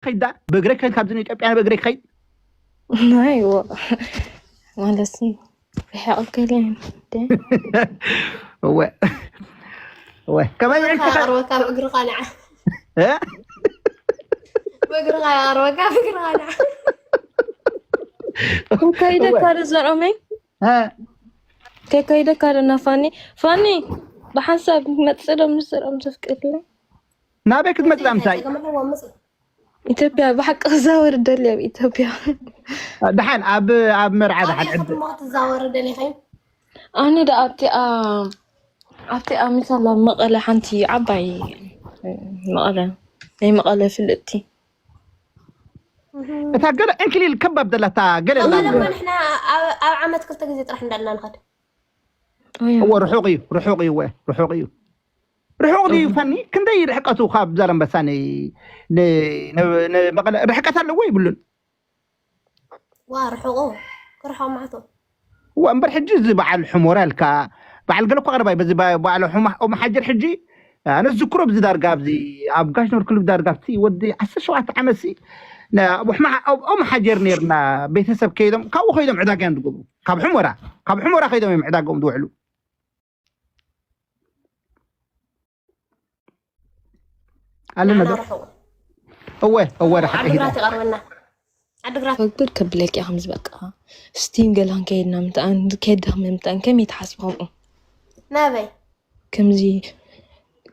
ክኸይድ ዳ ብእግረይ ክኸይድ ካብዚ ንኢትዮጵያ ብእግረይ ክኸይድ ናይ ዎ ማለት ርሕቕ ገለ እወ እወ ከመይ እግርኻ ርኢልካ የቕርበካ ብእግርኻ ንዓ እ? ብእግርኻ የቕርበካ ብእግርኻ ንዓ ከይደካ ዶ ዘርኦመይ እ? ከይከይደካ ዶ ናፋኒ ፋኒ ብሓንሳብ መፅእ ዶ ምስርኦም ተፍቅድለይ ናበይ ክትመፅእ ምሳይ ገመልዎ ምፅ ኢትዮጵያ ብሓቂ ክዛወር ደሊ ኣብ ኢትዮጵያ ደሓን ኣብ ኣብ መርዓ ደሓን ኣበይ ዕድ ከተማ ክትዛወሪ ደሊኺ ኣነ ዳ ኣብቲኣ ኣብቲኣ ሚሳላ መቐለ ሓንቲ ዓባይ መቐለ ናይ መቐለ ፍልጥቲ እታ ገለ እንክሊል ከባብ ዘላታ ገለ መቐለ ላም እኮ ንሕና ኣብ ኣብ ዓመት ክልተ ግዜ ጥራሕ እንዳልና ንኸድ ኦያ እወ ርሑቕ እዩ ርሑቕ እዩ እወ ርሑቕ እዩ ርሑቕ ድዩ ፈኒ ክንደይ ርሕቀቱ ካብ ዛላምበሳ ን- ን- ን- ንመቐለ ርሕቀት ኣለዎ ይብሉን ዋ ርሑቑ ክርሖ ማዕቶ እዋ እምበር ሕጂ እዚ በዓል ሕሞራ ኢልካ በዓል ገለ እኳ ቅርባይ በዚ በ- በዓል ኦምሓጀር ሕጂ ኣነ ዝክሮ ብዚ ዳርጋ ኣብዚ ኣብ ጋሽ ኖር ክልብ ዳርጋ ኣብቲ ወዲ ዓሰርተ ሸውዓተ ዓመት ሲ ኦምሓጀር ነርና ቤተሰብ ከይዶም ካብኡ ከይዶም ዕዳጋ እዮም ዝገብሩ ካብ ሕሞራ ካብ ሕሞራ ከይዶም እዮም ዕዳጋኦም ዝውዕሉ ኣለና ንዓና ዶ ርሑቑ እወ እወ ርሓቕ ዓድግራት ይቐርበና ዓድግራት ፈግር ከብለኪ ከምዚ በቃ ስቲን ገላን ከይድና ምትኣን ከድኽመ ምትኣን ከመይ ትሓስቢ ከምኡ ናበይ ከምዚ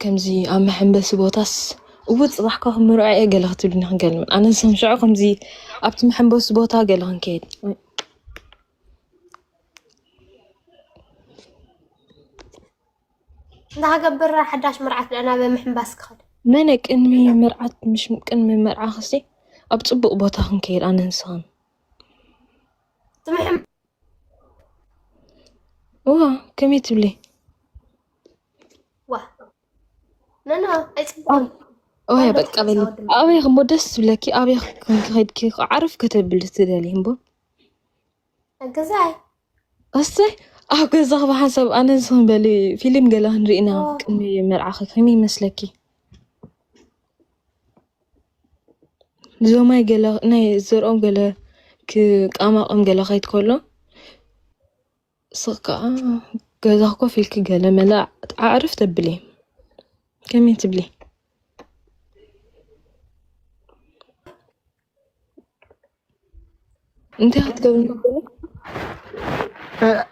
ከምዚ ኣብ መሐንበሲ ቦታስ እው ፅባሕካ ክምርዖ እየ ገለ ክትብልኒ ክንገልምን ኣነ ዝሰምሽዖ ከምዚ ኣብቲ መሐንበሲ ቦታ ገለ ክንከይድ እንዳ ሃገብር ሓዳሽ መርዓት ደኣ ናብ ምሕንባስ ክኸድ መነ ቅድሚ መርዓት ምሽ ቅድሚ መርዓ ክሲ ኣብ ፅቡቅ ቦታ ክንከይድ ኣነ ንስኻን ትምሕም እዋ ከመይ ትብሊ ዋ ነና ኣይፅቡቅን ወይ በቃ በሊ ኣበይ እሞ ደስ ዝብለኪ ኣበይ ክንከይድኪ ዓርፍ ከተብሊ ትደሊ እምቦ ገዛይ ኣሰይ ኣብ ገዛኺ ብሓንሳብ ኣነ ንስኽን በሊ ፊልም ገለ ክንርኢና ቅድሚ መርዓኺ ከመይ ይመስለኪ ዞማይ ገለ ናይ ዘርኦም ገለ ክቃማቕም ገለ ከይድ ከሎ ስኽ ከዓ ገዛኺ ኮፍ ኢልኪ ገለ መለ ኣዕርፍ ተብሊ ከመይ ትብሊ እንታይ ክትገብሪ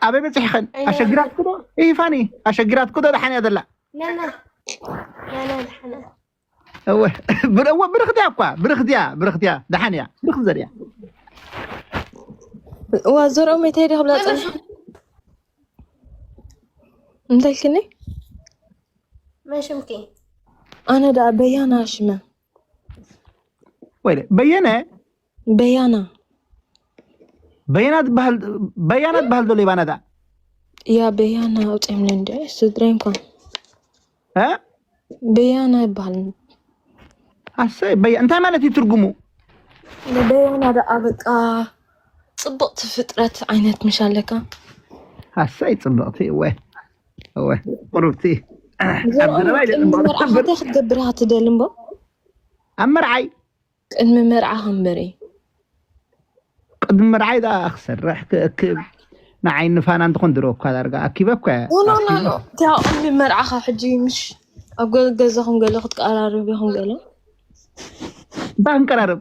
ኣበይ በፂሕኸን ኣሸጊራትኩ ዶ ይፋኒ ኣሸጊራትኩ ዶ ደሓን እያ ዘላ ነና ነና ደሓና እወ ብር- እወ ብርኽት እያ እኳ ብርኽት እያ ብርኽት እያ ደሓን እያ ብርኽት ዘር እያ እዋ ዘርኦም እንታይ ደ ክብላ ፀንሐ እንታይ ኢልክኒ መን ሽምኪ ኣነ ደኣ በያና ሽመ ወይ በየነ በያና በየና ትበሃል በያና ትበሃል ዘሎ ይባና ዳ ያ በያና ኣውፅምኒ እንዲ ስድራይ እንኳን እ? በያና ይበሃል ኣሰይ በያ እንታይ ማለት እዩ ትርጉሙ በያና ደኣ በቃ ፅብቕቲ ፍጥረት ዓይነት ምሽ ኣለካ ኣሰይ ፅብቕቲ እወ እወ ቁሩብቲ ኣብ ዘረባ ኢለ ቅድሚ ፅብቕቲ መርዓ ትብል እንታይ ክትገብር ኢኻ ትደሊ እምቦ ኣብ መርዓይ ቅድሚ መርዓ ከንበሪ ቅድሚ መርዓይ ዳ ክሰርሕ ክእክብ ንዓይ ንፋና እንትኾን ድሮ እኳ ዳርጋ ኣኪበ እኳ ኖ ኖ ኖ ኖ እቲያ ቅድሚ መርዓኻ ሕጂ ምሽ ኣብ ገ- ገዛኹም ገለ ክትቀራረብ ኢኹም ገለ እንታይ ክንቀራረብ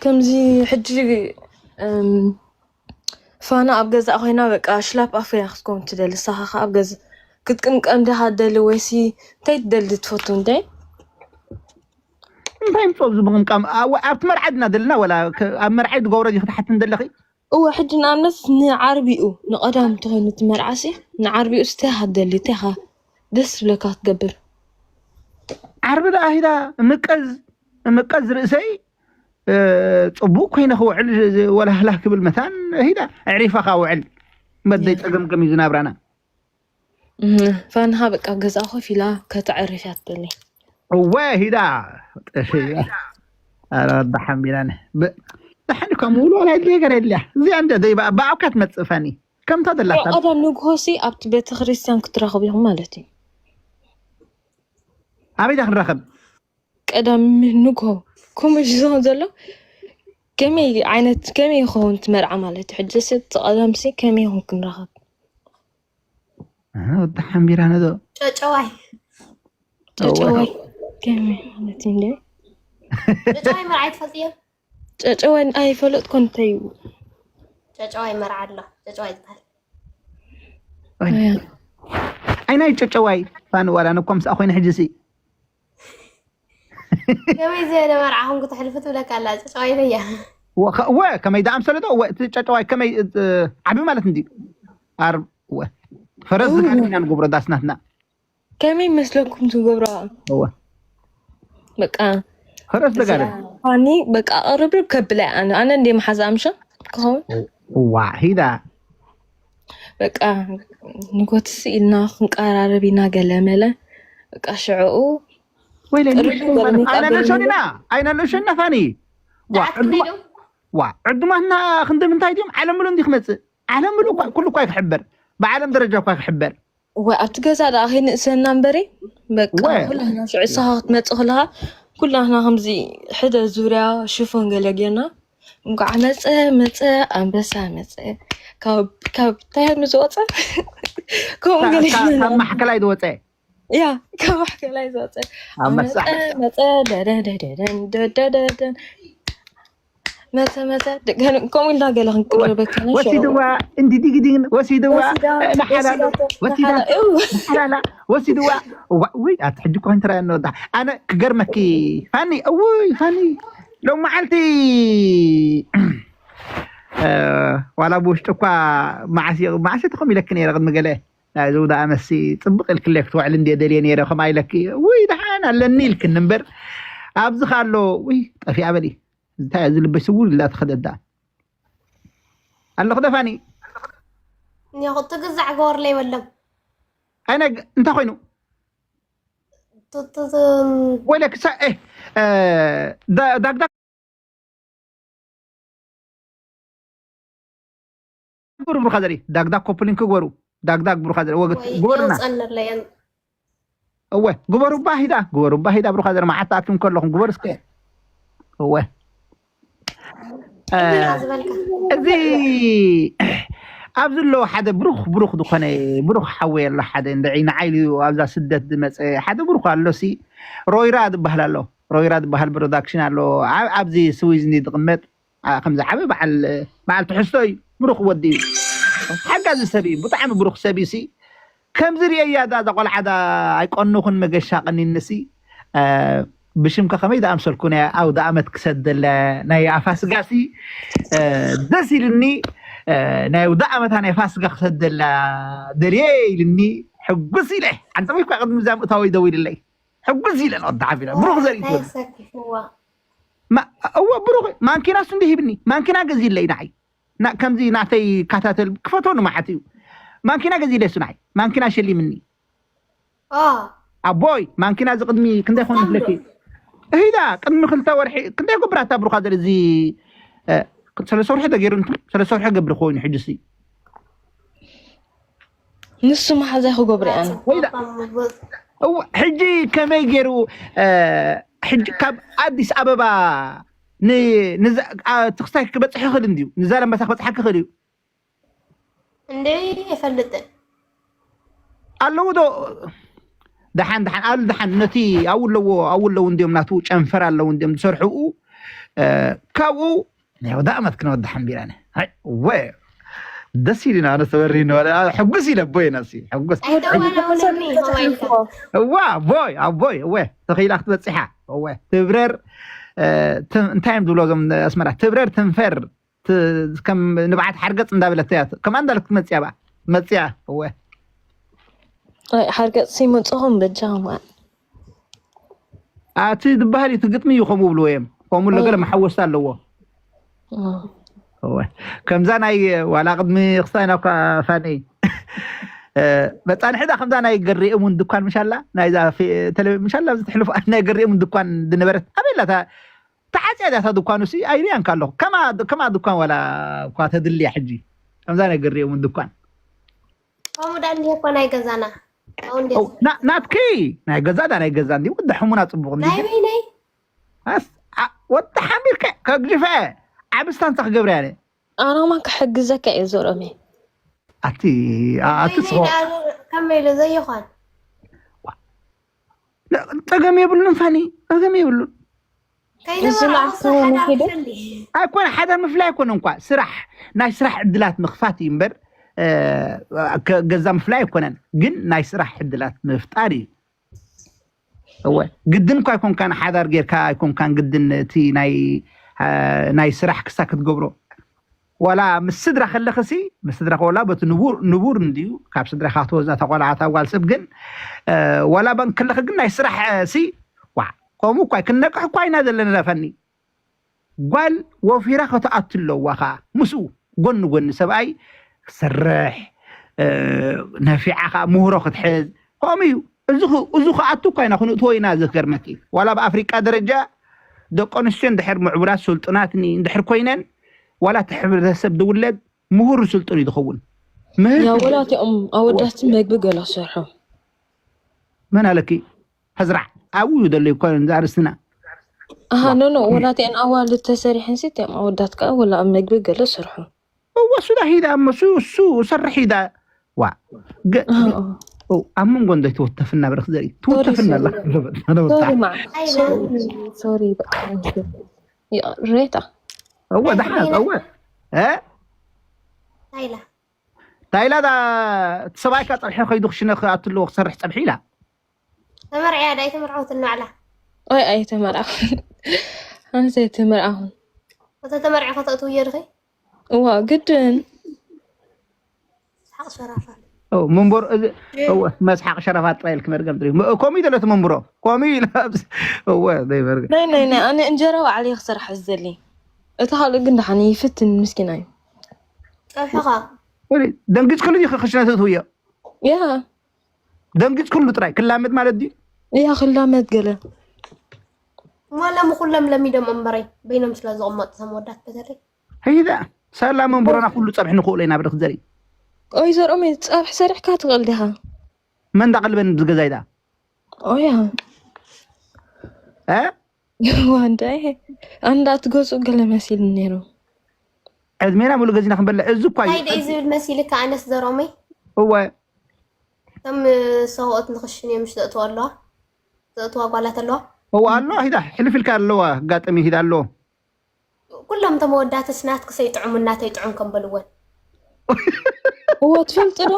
ከምዚ ሕጂ እም፣ ፋና ኣብ ገዛ ኮይና በቃ ሽላፕ ኣፈያ ክትከውን ትደሊ ንስኻ ከኣ ኣብ ገዛ ክትቅምቀም ዲኻ ትደሊ ወይሲ እንታይ ትደሊ ትፈቱ እንታይ እንታይ ምፅኦ ኣብዚ ምቕምቃም ኣብ- ኣብቲ መርዓ ድና ዘለና ወላ ከ- ኣብ መርዓይ ዝገብሮ እዚ ክትሓትን ዘለኺ እወ ሕጂ ንኣብነት ንዓርቢኡ ንቐዳም እንተኾይኑ እቲ መርዓሲ ንዓርቢኡ ስታይ ኢኻ ትደሊ እንታይ ኢኻ ደስ ዝብለካ ክትገብር ዓርቢ ደኣ ሂዳ ምቀዝ ምቀዝ ርእሰይ እ፣ ፅቡቅ ኮይነ ክውዕል ዝ- ዝ- ወላህላህ ክብል መታን ሂዳ ኣዕሪፋ ካውዕል መደይ ፀገምገም እዩ ዝናብራና እህ፣ ፋንሃ በቃ ገዛ ኮፍ ኢላ ከተዕርፍ እያ ትደሊ እወ ሂዳ ጠፊያ ኣረ ወዳ ሓሚላኒ ብ- ደሓን እኳ ምውልዋል ኣይድልየ ገር የድልያ እዚኣ እንደ ደይ ብኣብካ ትመፅእ ፋኒ ከምታ ደላታ ቀደም ንግሆሲ ኣብቲ ቤተ ክርስቲያን ክትረኽቡ ኢኹም ማለት እዩ ኣበይ ዳ ክንራኸብ ቀዳም ንግሆ ከምኡ ዝኸውን ዘሎ ከመይ ዓይነት ከመይ ይኸውን እቲ መርዓ ማለት እዩ? ሕጂ ሲ እቲ ቀዳም ሲ ከመይ ይኹን ክንረኸብ? ኣህ፣ ወዲ ሓምቢራ ነዶ ጨጨዋይ ጨጨዋይ ከመይ ማለት እዩ እንዴ? ጨጨዋይ መርዓ ይትፈልጥዮ? ጨጨዋይ ኣይፈለጥኩ እንታይ እዩ? ጨጨዋይ መርዓ ኣሎ። ጨጨዋይ ዝበሃል ኣይናይ ጨጨዋይ ፋን ዋላ ነኳ ምስኣ ኮይነ ሕጂ ሲ ከመይ ዝበለ መርዓ ኹም ክትሕልፉ ትብለካ ኣላ። ጨጨዋይ በያ ወ ከመይ ደኣምሰለዶ ወ እቲ ጨጨዋይ ከመይ ዓቢ ማለት እንዲ ኣር ወ ፈረስ ዝጋር ኢና ንገብሮ ዳስናትና ከመይ መስለኩም ትገብሮ? እወ በቃ ፈረስ ዝጋር ፋኒ በቃ ቅርብርብ ከብላይ ኣነ ኣነ እንደ መሓዛ ኣምሻ ክኸውን ዋ ሂዳ በቃ ንጎትስ ኢልና ክንቀራረብ ኢና ገለመለ በቃ ሽዕኡ ወይለ ቅርብ ዝበለ ኣይና ንእሾን ኢና ኣይና ንእሾን ኢና ፋኒ ዋ ዕዱማ- ዋ ዕዱማትና ክንዲ ምንታይ ድዮም ዓለም ምሉ እንዲ ክመፅእ ዓለም ምሉ እኳ- ኩሉ እኳ ክሕበር ብዓለም ደረጃ እኳ ክሕበር ወይ ኣብቲ ገዛ ደኣ ከይንእሰና እምበሪ በቃ ወይ። ኩላህና ሽዑ እሳኻ ክትመፅእ ከለኻ ኩላህና ከምዚ ሕደ ዙርያ ሽፎን ገለ ጌርና እንኳዕ መፀ መፀ ኣንበሳ መፀ ካብ ካብ እንታይ ምስ ወፀ ከምኡ ገለ ካብ ማሕከላይ ዝወፀ ያ ካብ ማሕከላይ ዝወፀ ኣንበሳ መፀ መፀ ደደደደደን ደደደደን መፀ መፀ ደገን ከምኡ ኢልና ገለ ክንቅርበካ ወሲድዋ እንዲ ዲግዲግን ወሲድዋ ንሓላ ወሲዳ ሓላላ ወሲድዋ ውይ ኣቲ ሕጂ እኮ ከንትራ እንወዳ ኣነ ክገርመኪ ፋኒ እውይ ፋኒ ሎም መዓልቲ ዋላ ብውሽጢ እኳ መዓስ መዓስ ተኸም ኢለኪ ነረ ቅድሚ ገለ ናይዚ ውዳ ኣመሲ ፅብቅ ኢልክለ ክትውዕል እንዲ ደልየ ነረ ከምኣ ኢለኪ ውይ ደሓን ኣለኒ ኢልክኒ እምበር ኣብዚ ካሎ ውይ ጠፊኣ በሊ እንታይ እዚ ልበይ ስውር ኢላ ተኸደዳ ኣለኹ ደፋኒ እኒኹ ትግዛዕ ገወርለ ይበሎም ኣይነ እንታይ ኮይኑ ወይለ ክሳ ዳግዳግ ግበሩ ብሩኻ ዘርኢ ዳግዳግ ኮፕሊንክ ግበሩ ዳግዳግ ብሩኻ ዘርኢ ወገት ግበሩና ጸንለየን እወ ግበሩ ባሂዳ ግበሩ ባሂዳ ብሩኻ ዘርኢ መዓት ተኣኪም ከለኹም ግበሩ እስከ እወ ምና ዝበልካ እዚ ኣብዚ ኣለዎ ሓደ ብሩኽ ብሩኽ ዝኾነ ብሩኽ ሓወይ ኣሎ ሓደ እንድዒ ንዓይሉ ኣብዛ ስደት ዝመፀ ሓደ ብሩኽ ኣሎ ሲ ሮይራ ዝበሃል ኣሎ ሮይራ ዝበሃል ፕሮዳክሽን ኣሎ ኣብ- ኣብዚ ስዊዝ እንዲ ዝቕመጥ ኣ- ከምዚ ዓበ በዓል በዓል ትሕዝቶ እዩ ብሩኽ ወዲ እዩ ሓጋዚ ሰብ እዩ ብጣዕሚ ብሩኽ ሰብ እዩ ሲ ከምዚ ርእያ እዛ እዛ ቆልዓ ዳ ኣይቀኑኹን መገሻ ቀኒንሲ ብሽምካ ከመይ ዝኣምሰልኩ ናይ ኣውደ ኣመት ክሰደላ ናይ ኣፋስጋሲ ደስ ኢልኒ ናይ ኣውደ ኣመታ ናይ ፋስጋ ክሰደላ ደልየ ኢልኒ ሕጉስ ኢለ ሓንሰበይ እኳ ቅድሚ እዛ ምእታወይ ደው ኢልለይ ሕጉስ ኢለ ንወዲ ሓፊረ ብሩኽ ዘርኢ እንታይ ሰኪፍዋ እወ ብሩኽ ማንኪና ሱ እንዲ ሂብኒ ማንኪና ገዚለይ ንዓይ ከምዚ ናተይ ካታተል ክፈቶ ንመዓት እዩ ማንኪና ገዚለ ሱ ንዓይ ማንኪና ሸሊምኒ ኣቦይ ማንኪና እዚ ቅድሚ ክንደይ ኮን ይብለኪ እሂዳ ቅድሚ ክልተ ወርሒ ክንደይ ገብራታ ብሩኻ ዘለ እዚ ሰለስተ ወርሒ ተገይሩ ሰለስተ ወርሒ ገብሪ ኮይኑ ሕጂ ሲ ንሱ መሓዛይ ክገብሮ እያ ሕጂ ከመይ ገይሩ ሕጂ ካብ ኣዲስ ኣበባ ትክስታይ ክበፅሕ ይኽእል እንድዩ ንዛላምበሳ ክበፅሓ ክኽእል እዩ እንደ የፈልጥን ኣለዉ ዶ ደሓን ደሓን ኣሉ ደሓን ነቲ ኣብኡ ኣለዎ ኣብኡ ኣለዉ እንዲዮም ናቱ ጨንፈር ኣለዉ እንዲዮም ዝሰርሕኡ ካብኡ ናይ ወዳ ኣመት ክነወዳ ሓንቢራነ ወ ደስ ኢሉና ኣነ ተበሪህኒ ሕጉስ ኢለ ኣቦይ ነሲ ሕጉስ እዋ ኣቦይ ኣቦይ እወ ተኸኢላ ክትበፅሓ እወ ትብረር እንታይ እዮም ዝብሎ ዞም ኣስመራ ትብረር ትንፈር ከም ንብዓት ሓርገፅ እንዳበለት እያ ከምኣ እንዳለት ክትመፅያ ባ መፅያ እወ ሓርገፅ ሲመፅኹም በጃኹም ኣቲ ዝበሃል እቲ ግጥሚ እዩ ከምኡ ብልዎ እዮም ከምኡ ለገለ መሓወስቲ ኣለዎ ከምዛ ናይ ዋላ ቅድሚ ክስታይ ናኳ ፋኒ መፃንሕዳ ከምዛ ናይ ገሪእም እውን ድኳን ምሻላ ናይዛ ምሻላ ኣብዚ ትሕልፎ ናይ ገሪእም ድኳን ዝነበረት ኣበይ ኣላታ ተዓፅያ ድያ እታ ድኳኑ ሲ ኣይሪኣንካ ኣለኹ ከማ ከማ ድኳን ዋላ እኳ ተድልያ ሕጂ ከምዛ ነገር ሪኦም ድኳን ከምኡ ዳ እንዲህ እኮ ናይ ገዛና ናትኪ ናይ ገዛ ዳ ናይ ገዛ እንዲ ወደ ሕሙና ፅቡቅ እንዲ ናይ በይነይ ኣስ- ዓ- ወዲ ሓሚርከ ከግድፈ ዓቢ ስታንታ ክገብር ያለ ኣናማ ክሕግዘካ እየ ዘሮሜ። ኣቲ ኣቲ ጽፎ ከመይ ኢሉ ዘይኾን ጸገም የብሉን ፋኒ ጸገም የብሉን። ዝናዕ ከሆነ ሄደ ኣይኮነ ሓዳር ምፍላይ ኣይኮነ እንኳ ስራሕ ናይ ስራሕ ዕድላት ምኽፋት እዩ እምበር እ፣ ከ- ገዛ ምፍላይ ኣይኮነን፣ ግን ናይ ስራሕ ዕድላት ምፍጣር እዩ። እወ ግድን እኳ ኣይኮንካን ሓዳር ጌርካ ኣይኮንካን ግድን እቲ ናይ እ፣ ናይ ስራሕ ክሳ ክትገብሮ ዋላ ምስ ስድራ ከለኽሲ ምስ ስድራ ከወላ በቲ ንቡር ንቡር እንድዩ ካብ ስድራኻ ክትወዛ ተቆልዓታ ጓል ሰብ ግን እ፣ ዋላ በን ከለኽ ግን ናይ ስራሕ እ፣ ሲ ዋ ከምኡ እኳ ክንነቅሕ እኳ ኢና ዘለና ፈኒ ጓል ወፊራ ከተኣቱ ኣለዋ ከዓ ምስኡ ጎኒ ጎኒ ሰብኣይ ክትሰርሕ እ፣ ነፊዓ ከዓ ምህሮ ክትሕዝ ከምኡ እዩ። እዚ ኽ- እዚ ክኣቱ እኳ ኢና ክንእትዎ ኢና። ዝገርመኪ ዋላ ኣብ ኣፍሪቃ ደረጃ ደቂ ኣንስትዮ እንድሕር ምዕቡላት ስልጡናት ኒ- እንድሕር ኮይነን ዋላ እቲ ሕብረተሰብ ዝውለድ ምሁር ስልጡን እዩ ዝኸውን። ምህር ያ ወላቲኦም ኣወዳት መግቢ ገለ ሰርሑ መን ኣለኪ? ሕዝራዕ ኣብኡ እዩ ዘሎ ይኮነ ኣርስትና ኣሃ ኖ ኖ ወላቲአን ኣዋልድ ተሰሪሐን ሲ እቲኦም ኣወዳት ከዓ ወላ ኣብ መግቢ ገለ ሰርሑ እወ ሱዳ ሂዳ እሞ ሱ እሱ ሰርሕ ሂዳ ዋ ገ- ኣሃ፣ ኦ፣ ኣብ መንጎ እንዶ ትወተፍና ብረክ ዘርኢ ትወተፍና ኣላ ሶሪ ማ ሶሪ በቃ ሬታ እወ ደሓን እወ እ ታይላ ታይላ ዳ እቲ ሰብኣይካ ፀብሒ ከይዱ ክሽነ ክኣቱ ኣለዎ ክሰርሕ ፀብሒ ኢላ ተመርዕያ ዳይ ተመርዓውትን ናዕላ ኣይ ኣይተመርዓኹን ኣነስ ኣይተመርዓኹን እተ ተመርዒ ከተእትውዮ ድኺ እዋ ግድን ሓቕ ሸራፋ ኦ፣ መንበሩ እዚ እወ፣ መስሓቕ ሸረፋት ጥራይ ኢልክ መርገም ጥሪ ከምኡ እዩ ዘለቲ መንብሮ ከምኡ እዩ ኢላ ኣብዚ እወ ዘይመርገም ናይ ናይ ናይ ኣነ እንጀራ ባዕለይ ክሰርሕ ዝደሊ እቲ ካልእ ግን ደሓን ይፍትን ምስኪና እዩ ፀብሕኻ ወይ ደንግጽ ክሉ ዲኺ ክሽነ ትእትውዮ ያ ደንግጽ ክሉ ጥራይ ክላመድ ማለት ድዩ እያ ክላመድ ገለ እሞ ሎሚ ኩሎም ለሚዶም እምበረይ በይኖም ስለ ዝቕመጡ ተመወዳት በተለይ ሂዳ ሳላ መንብሮና ኩሉ ጸብሒ ንኽእሎ ኢና ብርክ ዘርኢ ኦይ ዘርኦም ጸብሒ ሰሪሕካ ትኽእል ዲኻ መን እንዳቐልበን ብዝገዛይ ዳ ኦያ እ ዋንዳይ ኣንዳ ትገዝኡ ገለ መሲሉ ነይሩ ዕድሜና ሙሉ ገዚና ክንበልዕ እዚ እኳ እዩ እንታይ ደይ ዝብል መሲልካ ኣነስ ዘሮመይ እወ እቶም ሰብኦት ንክሽን እዮም ምሽ ዘእትዋ ኣለዋ ዘእትዋ ጓላት ኣለዋ እወ ኣሎ ሂዳ ሕልፍ ኢልካ ኣለዋ ኣጋጠሚ ሂዳ ኣለዎ ኩሎም እቶም መወዳትስ ናትክ ሰይጥዑም እናተይ ጥዑም ከም በልወን እወ ትፈልጡ ዶ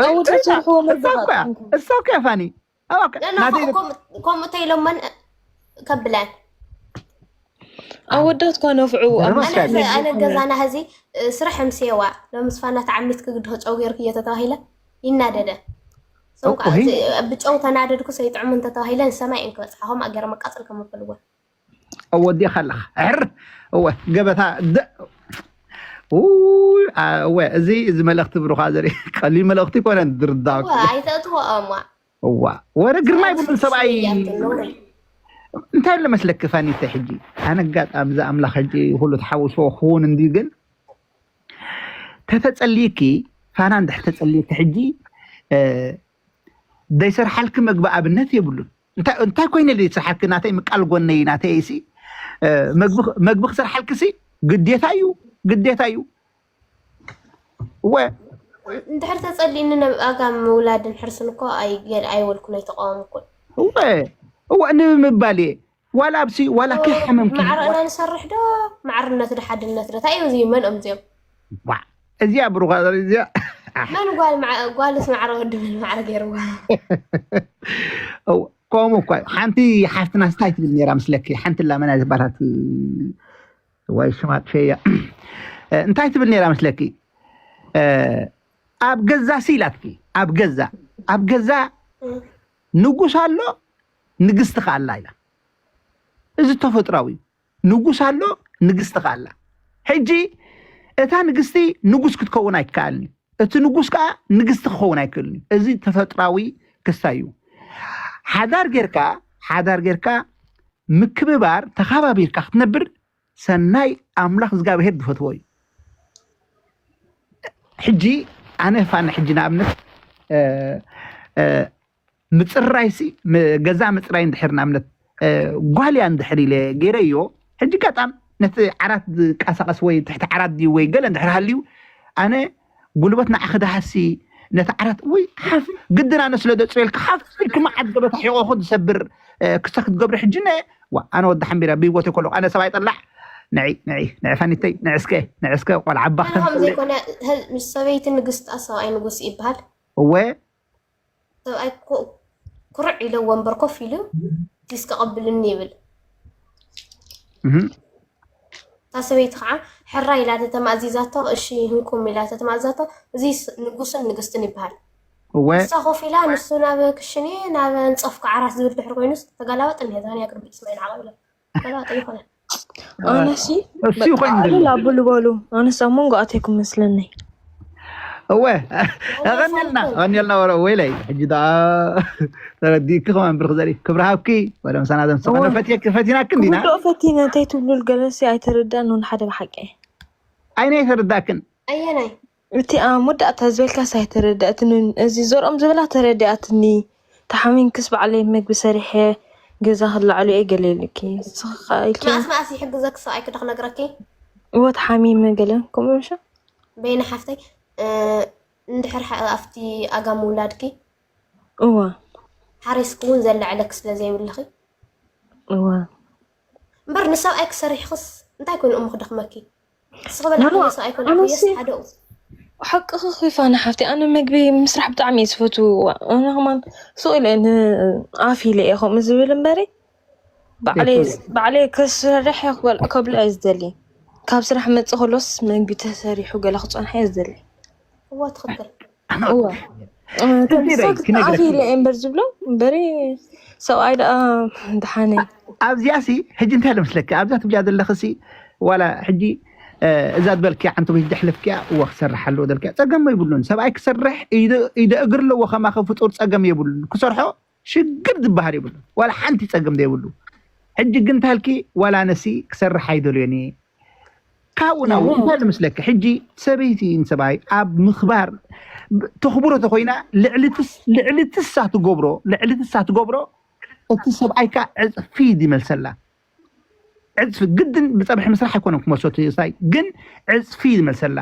ኣወዳት ሰርሕዎ መርዳት እሳ እኮ እያ ፋኒ ኣባካ ናተይ ከምኡ ተይሎመን ከብለን ኣወዳት ኳ ነፍዑ ደረመስ ኣነ ኣነ ገዛና ህዚ ስራሕ ምስየዋ ለምስፋና ተዓሚት ክግድኸ ጨው ገይርክዮ ተተባሂለ ይናደደ ሰው ከዓ እኮ ብጨው ተናደድኩ ሰይጥዕሙ እንተተባሂለ ንሰማይ እንክበፅሓ ከም ኣገረ መቃፀል ከም ኣፈልወን ኣወዲኻ ኣለኻ ሕር እወ ገበታ ደ ውይ፣ አ- እወ እዚ እዚ መልእኽቲ ብሩኻ ዘርኢ ቀሊል መልእኽቲ ይኮነን ዝርዳእ እወ ኣይተእትወኦም ዋ እዋ ወረ ግርማ ይብሉ ሰብኣይ ያብትን ነውሪ እንታይ ለመስለክ ፋኒተ ሕጂ ኣነ ኣጋጣሚ እዚ ኣምላኽ ሕጂ ኩሉ ተሓውሶ ክውን እንዲ ግን ተተጸልይኪ ፋና እንድሕ ተጸልይኪ ሕጂ እ፣ ዘይሰርሓልኪ መግቢ ኣብነት የብሉን እንታይ እንታይ ኮይነ ዘይሰርሓልኪ ናተይ ምቃል ጎነይ ናተይ ሲ እ፣ መግቢ መግቢ ክሰርሓልኪ ሲ ግዴታ እዩ ግዴታ እዩ እወ እንድሕር ተፀሊእኒ ነብኣጋ ምውላድን ሕርስን እኮ ኣይገል ኣይወልኩን ኣይተቃወምኩን እወ እወ ንምባል እየ ዋላ ኣብሲ ዋላ ከይሓመምኪ ማዕረ ኢና ንሰርሕ ዶ ማዕርነት ዶ ሓድነት ዶ እንታይ እዩ እዚ መንኦም እዚኦም ዋ እዚኣ ብሩኻ እዚኣ መን ጓል ማዕ- ጓልስ ማዕረ ወዲ መን ማዕረ ገይርዋ እው፣ ከምኡ እኳ ሓንቲ ሓፍትና እንታይ ትብል ነራ ምስለኪ ሓንቲ ላመና ዝበሃላት ወይ ሽማ ጥፌያ እንታይ ትብል ነራ ምስለኪ ኣብ ገዛ ሲ ኢላትኪ ኣብ ገዛ ኣብ ገዛ ንጉስ ኣሎ ንግስቲ ከኣላ ኢላ እዚ ተፈጥራዊ እዩ ንጉስ ኣሎ ንግስቲ ከኣላ ሕጂ እታ ንግስቲ ንጉስ ክትከውን ኣይከኣልን እዩ እቲ ንጉስ ከዓ ንግስቲ ክኸውን ኣይክእልን እዩ እዚ ተፈጥራዊ ክስታይ እዩ ሓዳር ጌርካ ሓዳር ጌርካ ምክብባር ተኻባቢርካ ክትነብር ሰናይ ኣምላኽ እግዚኣብሄር ዝፈትዎ እዩ ሕጂ ኣነ ፋና ሕጂ ንኣብነት ምፅራይሲ ገዛ ምፅራይ እንድሕር ንኣብነት እ፣ ጓል እያ እንድሕር ኢለ ገይረዮ። ሕጂ ኣጋጣም ነቲ ዓራት ዝንቀሳቐስ ወይ ትሕቲ ዓራት ድዩ ወይ ገለ እንድሕር ሃልዩ፣ ኣነ ጉልበት ንዓኺ ደሃሲ ነቲ ዓራት ወይ ሓፍ ግድን ኣነ ስለ ደጽበልካ ሓፍ ኢልኪ መዓት ገበታ ሒቖኹ ዝሰብር፣ እ፣ ክስተ ክትገብሪ ሕጂ ነ ዋ፣ ኣነ ወዲ ሓምቢራ ብህይወተይ ከለኹ ኣነ ሰብኣይ ጠላዕ። ንዒ ንዒ ንዒ ፋኒተይ ንዕስከ ንዕስከ ቆልዓ ኣባ ኣነ ከም ክትምፅእ ዘይኮነ፣ ምስ ሰበይቲ ንግስቲ ሰብኣይ ንጉስ ይበሃል። እወ ሰብኣይ ኩ- ኩርዕ ኢለዎ እምበር ኮፍ ኢሉ ዲስክ ቀብልኒ ይብል። እህ እታ ሰበይቲ ከዓ ሕራ ኢላ ተተማእዚዛቶ፣ እሺ ህንኩም ኢላ ተተማእዛቶ፣ እዚ ንጉስን ንግስትን ይበሃል። እወ ንሳ ኮፍ ኢላ ንሱ ናብ ክሽኔ ናብ ንፀፍኩ ዓራት ዝብል ድሕሪ ኮይኑስ ተገላበጥ እኒሀ ዛኒ ኣቅርቢ ስማይ ንዓቐ ኢሎ ተገላበጥ ይኮነ። ኣነሲ እሱ ይኮን ቃሉ ላቡሉ በሉ ኣነስ ኣብ መንጎ ኣተይኩም መስለኒ። እወ ቀኒልና ቀኒልና ወረ ወይለይ ሕጂ ዳ ተረዲእኪ ከማን ብርክ ዘርኢ ክብሪ ሃብኪ ወደ ምሳና ዘምሰ እወ። ፈትየኪ ፈቲናክን ዲና ክውድኦ ፈቲነ እንታይ ትብሉ ገለሲ ኣይተረዳእን እውን ሓደ ብሓቂ። ኣይነ ኣይተረዳክን ኣየናይ እቲ ኣብ መወዳእታ ዝበልካስ ኣይተረዳእትንን። እዚ ዘርኦም ዝበላ ተረዲኣትኒ። ተሓሚምክስ ባዕለይ መግቢ ሰሪሐ ገዛ ክላዕሉ እየ ገለ ኢልኪ። ንስኺ ከኣ ኢልኪ መኣስ መኣስ ይሕግዘኪ ሰብኣይኪ ዶ ክነግረኪ? እወ ተሓሚመ ገለ ከምኡ ምሻ በይነ ሓፍተይ እ፣ እንድሕር ሓ- ኣብቲ ኣጋ ምውላድኪ እወ ሓሪስኪ እውን ዘለዐለኪ ስለ ዘይብልኺ እወ እምበር ንሰብኣይ ክሰሪሕክስ እንታይ ኮይኑ እሞ ክደኽመኪ? ንስኺ በላ ማማ፣ ሰብኣይ ኮነ ኣነ ዓብየስ ሲ- ሓደኡ ሓቅኺ ኺፋና ሓፍቲ ኣነ መግቢ ምስራሕ ብጣዕሚ እየ ዝፈትው። ኣነ ከማን ሱቕ ኢለ ንኣፍ ኢለ እየ ከምኡ ዝብል እምበሪ ባዕለይ ባዕለይ ክሰርሕ እየ ክበል- ከብልዕ እየ ዝደሊ። ካብ ስራሕ መፅእ ከሎስ መግቢ ተሰሪሑ ገለ ክፀንሐ እየ ዝደሊ። እዎ ትኽክል። እወ ትንቢረይ ኣፍ ኢለ እየ እምበር ዝብሎ እምበሪ ሰብኣይ ደኣ ድሓነ ኣብዚኣ ሲ ሕጂ እንታይ ለምስለኪ ኣብዛ ትብልያ ዘለኺ ሲ ዋላ ሕጂ እ፣ እዛ ዝበልክያ ዓንተ ወይ ሕጂ ኣሕለፍክያ እወ ክሰርሕ ኣለዎ ደልክያ ፀገም የብሉን። ሰብኣይ ክሰርሕ ኢደ ኢደ እግር ኣለዎ ከማኸ ፍጡር ፀገም የብሉን። ክሰርሖ ሽግር ዝበሃል የብሉን። ዋላ ሓንቲ ፀገም ዘይብሉ። ሕጂ ግን እንታልኪ ዋላ ኣነሲ ክሰርሕ ኣይደልዮን እየ። ካብኡ ናብኡ እንታይ ልምስለኪ ሕጂ ሰበይቲ ንሰብኣይ ኣብ ምኽባር ተኽብሮ ተኮይና ልዕሊ ትስ- ልዕሊ ትሳ ትገብሮ ልዕሊ ትሳ ትገብሮ እቲ ሰብኣይካ ዕፅፊ ይመልሰላ። ዕፅፊ ግድን ብፀብሒ ምስራሕ ኣይኮነን ክመልሶ እቲ ስታይ ግን ዕፅፊ ይመልሰላ።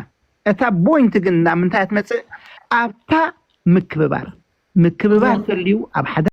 እታ ቦይንት ግን ናብ ምንታይ ትመፅእ ኣብታ ምክብባር ምክብባር ተልዩ ኣብ ሓደ